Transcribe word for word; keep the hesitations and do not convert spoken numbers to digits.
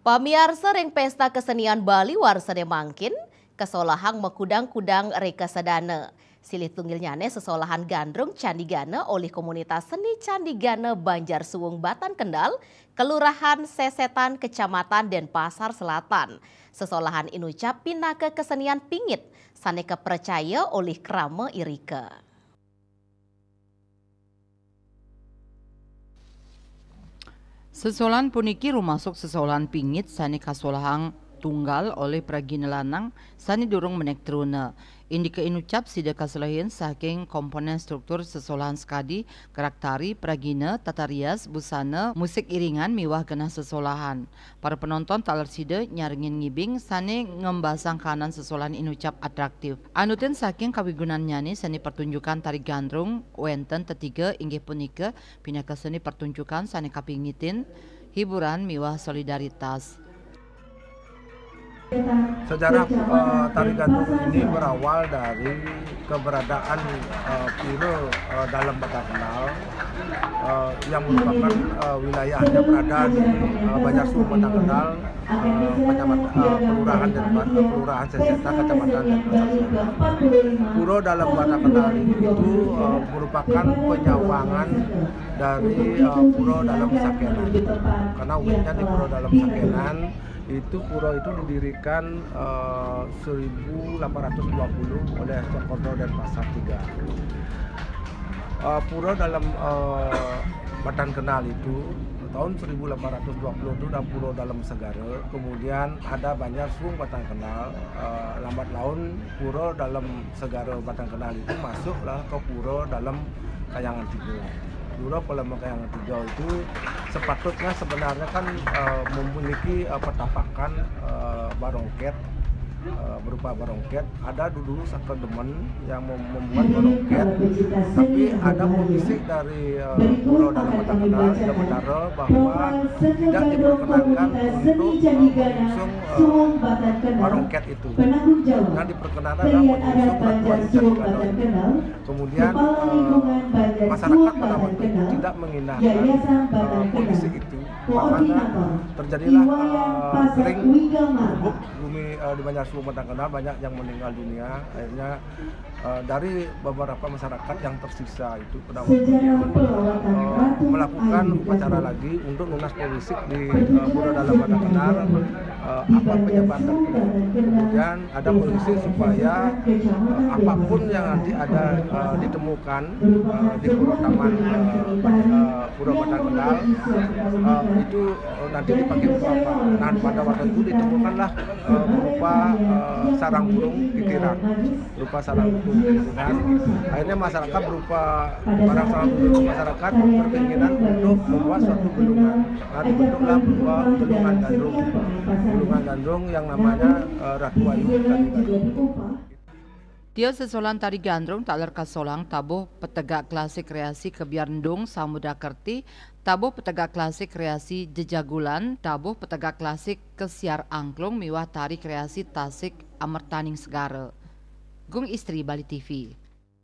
Pamiarsa ring Pesta Kesenian Bali warsané mangkin, kasolahang makudang-kudang ri kasadana. Silih tunggilnyané sesolahan Gandrung Candi Gana olih komunitas seni Candi Gana Banjar Suwung Batang Kendal, Kelurahan Sesetan, Kecamatan Denpasar Selatan. Sesolahan inucap pinaka kesenian pingit, sané kapracaya olih krama irika. Sesolahan puniki rumasuk sesolahan pingit sané kasolahang tunggal olih pragina lanang sané durung menék truna. Indika inucap sida kaselehin saking komponen struktur sesolahan sakadi gerak tari, pragina, tata rias, busana, musik iringan miwah genah sesolahan. Para penonton taler sida nyarengin ngibing sané ngembasang kahanan sesolahan inucap atraktif. Anutin saking kawigunannyané seni pertunjukan tari gandrung wénten tetiga inggih punika pinaka seni pertunjukan sané kapingitin, hiburan miwah solidaritas. Sejarah, eh, tari gandrung ini berawal dari keberadaan, eh, pura, eh, Dalem Batang Kendal, eh, yang merupakan, eh, wilayahnya berada di, eh, Banjar Suwung Batang Kendal, eh, kecamatan, eh, kelurahan Denpasar, eh, kelurahan Sesetan, kecamatan Denpasar Selatan. Pura Dalem Batang Kendal itu, eh, merupakan penyawangan dari, eh, Pura Dalem Sakenan. Karena witnya di Pura Dalem Sakenan, itu pura itu didirikan, eh, seribu delapan ratus dua puluh oleh Cokor Denpasar tiga. Eh, pura Dalem, eh, Batang Kendal itu tahun seribu delapan ratus dua puluh itu ada Pura Dalem Segara, kemudian ada Banjar Suwung Batang Kendal, eh, lambat laun Pura Dalem Segara Batang Kendal itu masuklah ke Pura Dalem Kayangan Tiga. Pura Dalem Kayangan Tiga itu sepatutnya sebenarnya kan, eh, memiliki, eh, petapakan, eh, barongket, eh, berupa barongket. Ada dulu saka demen yang mem-, membuat barongket, tapi ada permisik dari, eh, Pura Dalem Batang Kendal, Ida Betara, bahwa tidak diperkenankan untuk, eh, mengusung, eh, barongket itu. Yang diperkenankan adalah mengusung Ratu Ayu Candi Gana. Kemudian, eh, masyarakat pada waktu itu tidak mengindahkan, eh, kondisi itu. Makanya terjadilah, eh, kering gubuk bumi, eh, di Banjar Suwung Batang Kendal, banyak yang meninggal dunia. Akhirnya, eh, dari beberapa masyarakat yang tersisa itu pada waktu itu, eh, melakukan upacara lagi untuk nunas permisik di, eh, Pura Dalem Batang Kendal, eh, apa penyebab terjadi. Kemudian ada permisik supaya, eh, apapun yang nanti ada, eh, ditemukan, eh, di Pura Taman, eh, Pura Batang Kendal, eh, itu, eh, nanti dipakai untuk apa. Nah, pada waktu itu ditemukanlah, eh, berupa, eh, sarang burung titiran, berupa sarang burung titiran. Akhirnya masyarakat berupa barang sarang burung masyarakat berkeinginan untuk membuat suatu gunungan. Nah, dibentuklah berupa gunungan gandrung. Gunungan gandrung yang namanya, eh, Ratu Ayu Candi Gana. Tio sesolahan tari gandrung taler kasolahang tabuh petegak klasik kreasi Kebyar Endung Samudra Kerti, tabuh petegak klasik kreasi Jejagulan, tabuh petegak klasik Kesiar Angklung miwah tari kreasi Tasik Amertaning Segara. Gung Istri, Bali T V.